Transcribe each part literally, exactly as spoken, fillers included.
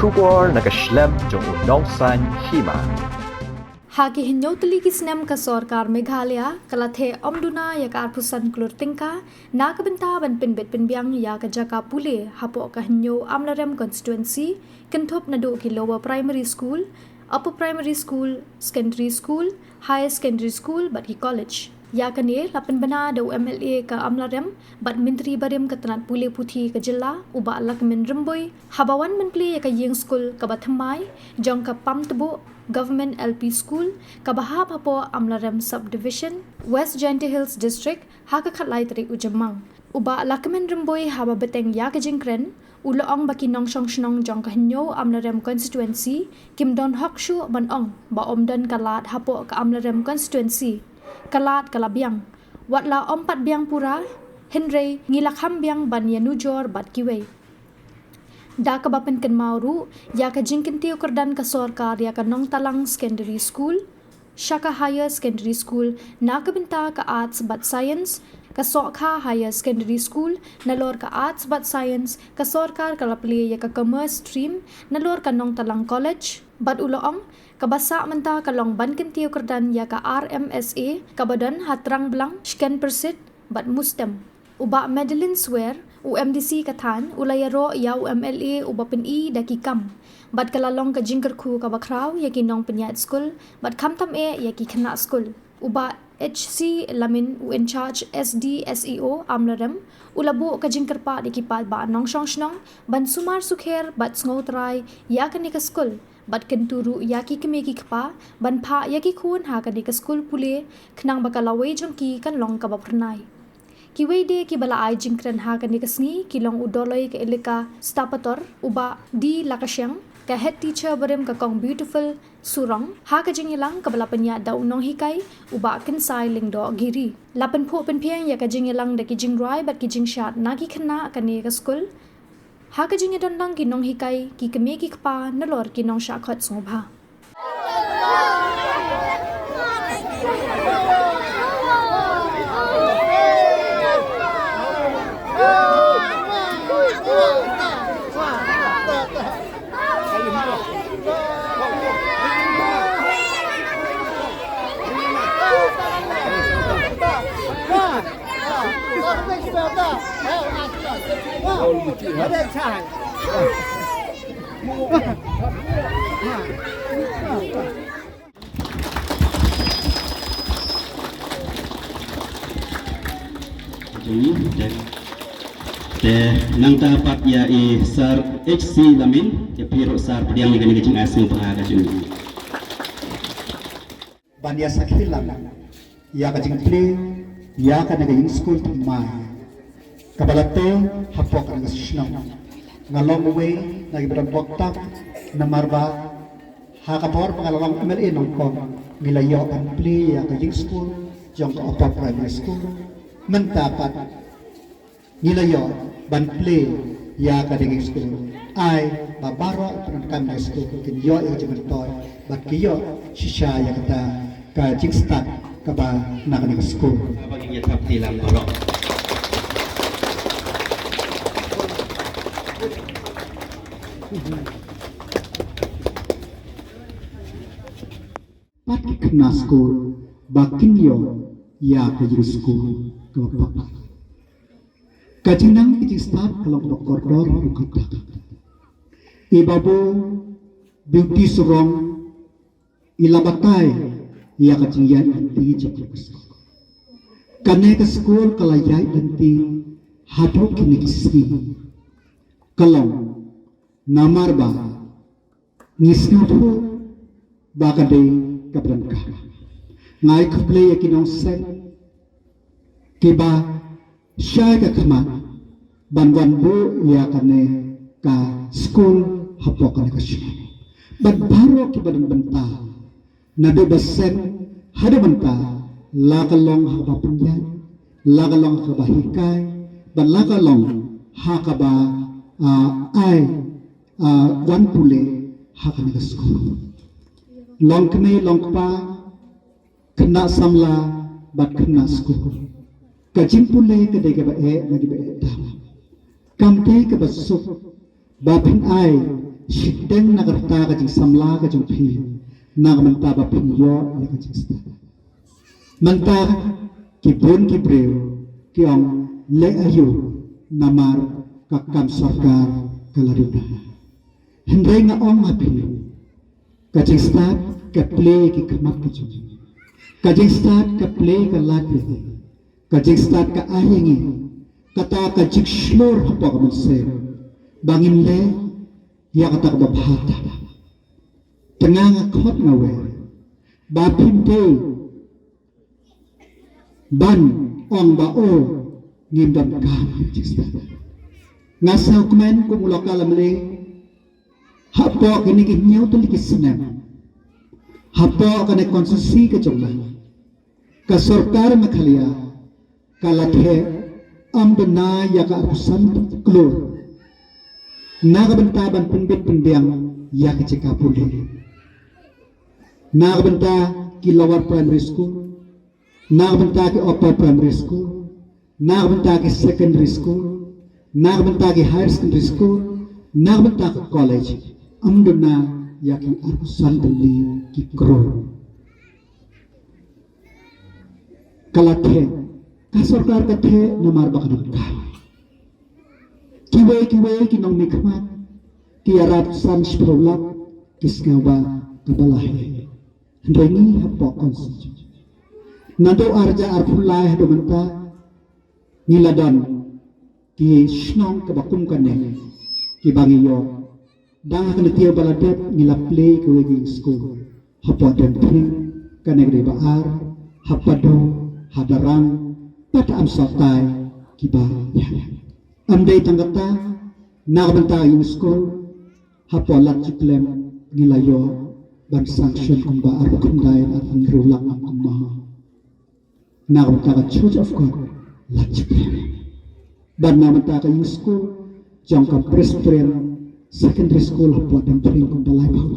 Khubor na ka shlem jong u nongsan hima. Ha ki hynñiew tylli ki snem ka sorkar Meghalaya ka la theh ym duna ïa ka arphew san klur tyngka na ka bynta ban pynbit pynbiang ïa ka jaka pule hapoh ka hynñiew Amlarem constituency, kynthup naduh ki lower primary school, upper primary school, secondary school, higher secondary school bad ki college. Ïa kane la pynbna da u M L A ka Amlarem bad Myntri barim ka tnat pule puthi ka jylla, u Bah Lahkmen Rymbui, haba wan ban plie ïa ka ïing skul kaba thymmai jong ka Pamtbuh Government L P School, kaba hap hapoh Amlarem Subdivision, West Jaintia Hills District, ha ka khatlai tarik u Jymmang. U Bah Lahkmen Rymbui haba bteng ïa ka jingkren, u la ong ba ki nongshong shnong jong ka hynñiew Amlarem constituency kim don hok shuh ban ong ba ym don ka lad hapoh ka Amlarem constituency. Ka lad ka la biang. Wat la ym pat biang pura, hynrei ngi la kham biang ban ïanujor bad kiwei. Da kaba pynkynmaw ruh ïa ka jingkyntiew kyrdan ka sorkar ïa ka Nongtalang Secondary School, Shaka Higher Secondary School na ka bynta ka Arts bad Science, ka Sohkha Higher Secondary School nalor ka Arts bad Science, ka sorkar ka la plie ïa ka Commerce Stream nalor ka Nongtalang College, bad u la ong kaba sah mynta ka long ban kyntiew kyrdan ïa ka R M S A kaba don ha Trangblang, Shkenpyrsit bad Mustem. U Bah Madeline Swer, u M D C ka thaiñ, u la ïaroh ïa u M L A uba pyni da ki kam. Bad ka la long ka jingkyrkhu kaba khraw ïa ki nongpynïaid skul bad khamtam eh ïa ki khynnah skul. U Bah H C Lamin, u in charge S D S E O Amlarem, u la buh ka jingkyrpad ïa ki paidbah nongshong shnong ban sumar sukher bad sngewtrai ïa kane ka skul, bad kyntu ruh ïa ki kmie ki kpa ban phah ïa ki khun ha kane ka skul pule, khnang ba ka lawei jong ki kan long kaba phyrnai. Kiwei de kiba la ai jingkren ha kane ka sngi ki long u Doloi ka Elika Stapator, u Bah D Lakashiang, ka head teacher barim ka Kong Beautiful Surong, ha ka jingïalang kaba la pynïaid da u nonghikai, u Bah Kynsai Lyngdoh Giri. La pynphuh pynphieng ïa ka jingïalang da ki jingrwai bad ki jingshad na ki khynnah kane ka skul, ha ka jingïadonlang ki nonghikai, ki kmie ki kpa nalor ki nongshah khot sngewbha. Te, te nangta pat ïa i Sir H C Lamin, ïa phi ruh Sir, pdiang ïa kane ka jingai sngewbha ka jong i. Ban ïa sakhi lang ïa ka jingplie ïa kane ka ïing skul thymmai kaba la tei hapoh kane ka shnong. Nga long uwei na kiba don bok tak namar ba ha ka por ba nga la long M L A nyngkong ngi la ïoh ban plie ïa ka ïing skul jong ka Upper Primary School. Mynta pat ngi la ïoh ban plie ïa ka dei ka skul. Ai ba baroh ki nongkam ka skul kin ïoh ïa ka jingmyntoi bad ki ïoh shisha ïa kata ka jingstad kaba na kane ka skul. Ba ngin ïa thap ti lang baroh. Pat ki khynnah skul ba kin ïoh ïa ka jingskul kaba paka. Ka jingnang ka jingstad ka long kaba kordor ruh kata. I Babu Beauty Surong i la batai ïa ka jingïaid lynti jong ka skul. Kane ka skul ka la ïaid lynti haduh kine ki sngi. Ka long namar ba ngi sngewthuh ba ka dei kaba donkam. Nga ai khublei ïa ki nongseng kiba shai ka khmat ban wan buh ïa kane ka skul hapoh kane ka shnong. Bad baroh kiba don bynta naduh ba seng haduh mynta, la ka long ha kaba pynïaid, la ka long ha kaba hikai, bad la ka long ha kaba, ah, ai, ah, wan pule ha kane ka skul. Long kmie long kpa, khynnah samla bad khynnah skul. Ka jingpule ka dei kaba eh na kiba eh tam. Kam dei kaba suk ba phin ai shiteng na ka rta ka jingsamla ka jong phi na ka bynta ba phin ïoh ïa ka jingstad. Mynta ki bun ki briew ki ong leh aïu namar ka kam sorkar ka la duna. Hynrei nga ong ha phi, ka jingstad ka plie ki khmat ki jong ngi. Ka jingstad ka plie ka lad ïa ngi. Ka jingstad ka ai ïa ngi kata ka jingshlur hapoh ka mynsiem ba ngin leh ïa kata kaba bha tam. Te nga nga khot nga wer ba phim dei ban ong ba o ngim donkam jingstad. Nga sngewkmen kum u Local MLA hapoh kine ki hynñiew tylli ki snem hapoh kane constituency ka jong nga, ka sorkar Meghalaya ka la theh ym duna ïa ka arphew san klur na ka bynta ban pynbit pynbiang ïa ka jaka pule, na ka bynta ki lower primary school, na ka bynta ki upper primary school, na ka bynta ki secondary school, na ka bynta ki higher secondary school, na ka bynta ka college, ym duna ïa ki arphew san tylli ki klur. Ka la theh, ka sorkar ka theh namar ba ka donkam. Kiwei kiwei ki nongmihkhmat ki ïarap san shiphew lak ki sngew ba kaba la heh. Hynrei ngi hapoh constituency, naduh ar hajar arphew lai haduh mynta, ngi la don ki shnong kaba kum kane kiba ngi ïoh. Dang ha kane ka taïew ba la dep ngi la plie kawei ka ïing skul hapoh Dengphring, kane ka dei ba ar, ha Padu, ha Darrang, bad ha Amsohtai kiba ïaid. Ym dei tang kata, na ka bynta ka ïing skul hapoh Lad Jutlem ngi la ïoh ban sanction kumba arphew khyndai, arphew hynriew lak, kum kumno. Na ka bynta ka Church of God Lad Jutlem. Bad na ka bynta ka ïing skul jong ka Presbyterian Secondary School hapoh Dengphring kumba laiphew.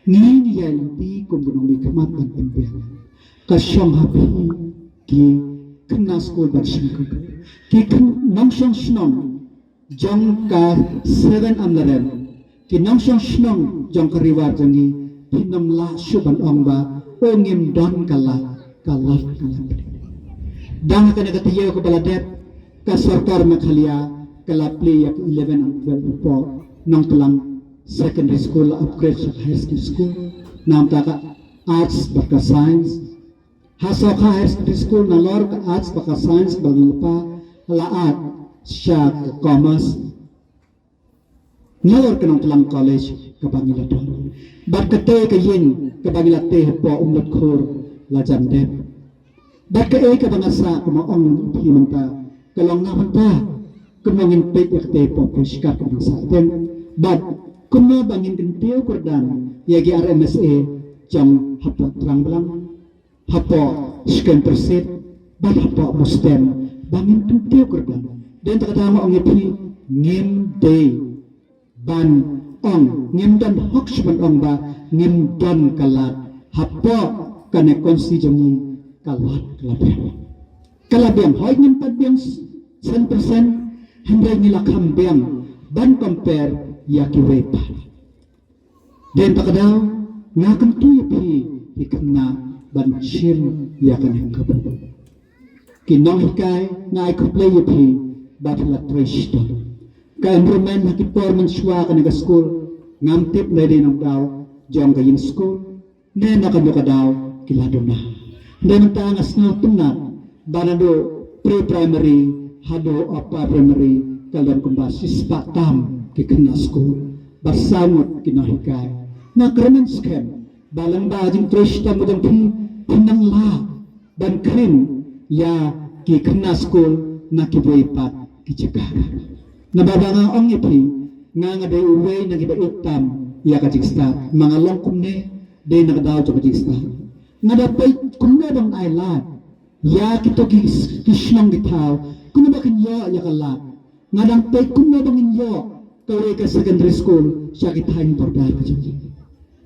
Ngi ngi ïai lynti kum ki nongmihkhmat ban pynbiang. Ka shong ha phi ki khynnah skul ban shim ki, ki khyn-, nongshong shnong jong ka Seven Amlarem, ki nongshong shnong jong ka Ri War jong ngi, phin ym lah shuh ban ong ba o ngim don ka lad, ka lad ka la plie. Dang ha kane ka taïew kaba la dep, ka sorkar Meghalaya ka la plie ïa ka eleven and twelve hapoh Nongtlang Secondary School, la upgrade sha ka higher secondary school, na ka bynta ka arts bad ka science. Ha Sokha Higher Secondary School nalor ka arts bad ka science ba ngi lypa, la add sha ka commerce. Nalor ka Nongtlang College kaba ngi la don. Bad katei ka ïing kaba ngi la tei hapoh Umlatkhur la jan dep. Bad kaei kaba nga sah, kumba ong phi mynta, ka long na bynta kumno ngin peit ïa katei hapoh Pyrshah kaba nga sah teng. Bad kumno ba ngin kyntiew kyrdan ïa ki R M S A jong hapoh Trangblang, hapoh Skhem Pyrshah, bad hapoh Mustem, ba ngin kyntiew kyrdan. Dei na kata nga ong ïa phi, ngim dei ban ong, ngim don hok shuh ban ong ba ngim don ka lad. Hapoh kane ka constituency jong ngi ka lad ka la biang. Ka la biang, hooid ngim pat biang san percent, hynrei ngi la kham biang ban compare ïa kiwei pat. Dei na kata ka daw nga kyntu ïa phi ki khynnah ban shim ïa kane ka buit. Ki nonghikai, nga ai khublei ïa phi ba phi la trei shitom. Ka enrollment ha ki por mynshuwa kane ka skul, ngam tip lei dei na ka daw jong ka ïing skul ne na kano ka daw ki la duna. Hynrei mynta nga sngewtynnat ba naduh pre-primary haduh upper primary ka la don kumba shispah tam ki khynnah skul bad saw ngut ki nonghikai. Nga kyrmen skhem ba lyngba ka jingtrei shitom ka jong phi, phin nang lah ban khring ïa ki khynnah skul na kiwei pat ki jaka. Naba ba nga ong ïa phi, nga nga dei uwei na kiba ïeit tam ïa ka jingstad. Ma nga long kumne, dei na ka daw jong ka jingstad. Nga da peit kumno ban ai lad ïa kito ki, ki shnong ki thaw, kumno ba kin ïoh ïa ka lad. Nga dang peit kumno ba ngin ïoh kawei ka secondary school sha ki thaiñ border ka jong ngi.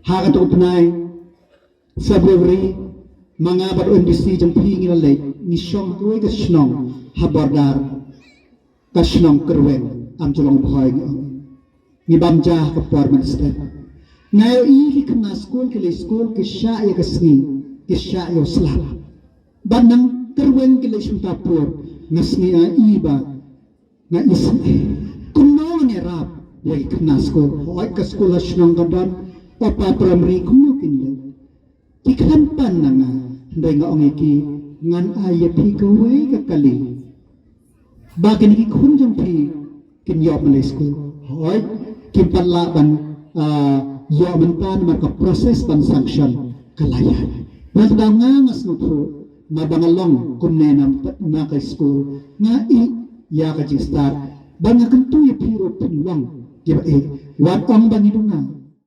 Ha kato ka bnai February, ma nga bad u M D C jong phi ngi la leit, ngi shong ha kawei ka shnong ha border, ka shnong Kyrweng, Amjulong Bhoi ngi ong. ngi bam ja ka por mynstep. Nga ïohi ki khynnah skul ki leit skul ki shah ïa ka sngi, ki shah ïa u slap. Bad nang kyrweng ki leit shim ta por, nga sngi ïa i ba nga i sngi. Kumno ngan ïarap ïa ki khynnah skul? Hooid ka skul ha shnong ka don, Upper Primary kumno kin leit? Ki khlem pan na nga, hynrei nga ong ïa ki, ngan ai ïa phi kawei ka kali. Ba kine ki khun jong phi kin ïoh ban leit skul. Hooid, kim pat lah ban, ah, ïoh mynta namar ka process ban sanction ka la ïaid. Bad da nga nga sngewthuh, namar ba nga long kumne na, na ka skul, nga ïeh ïa ka jingstad. Ba nga kyntu ïa phi ruh phin long kiba ïeh. Wat ong ba ngi duna.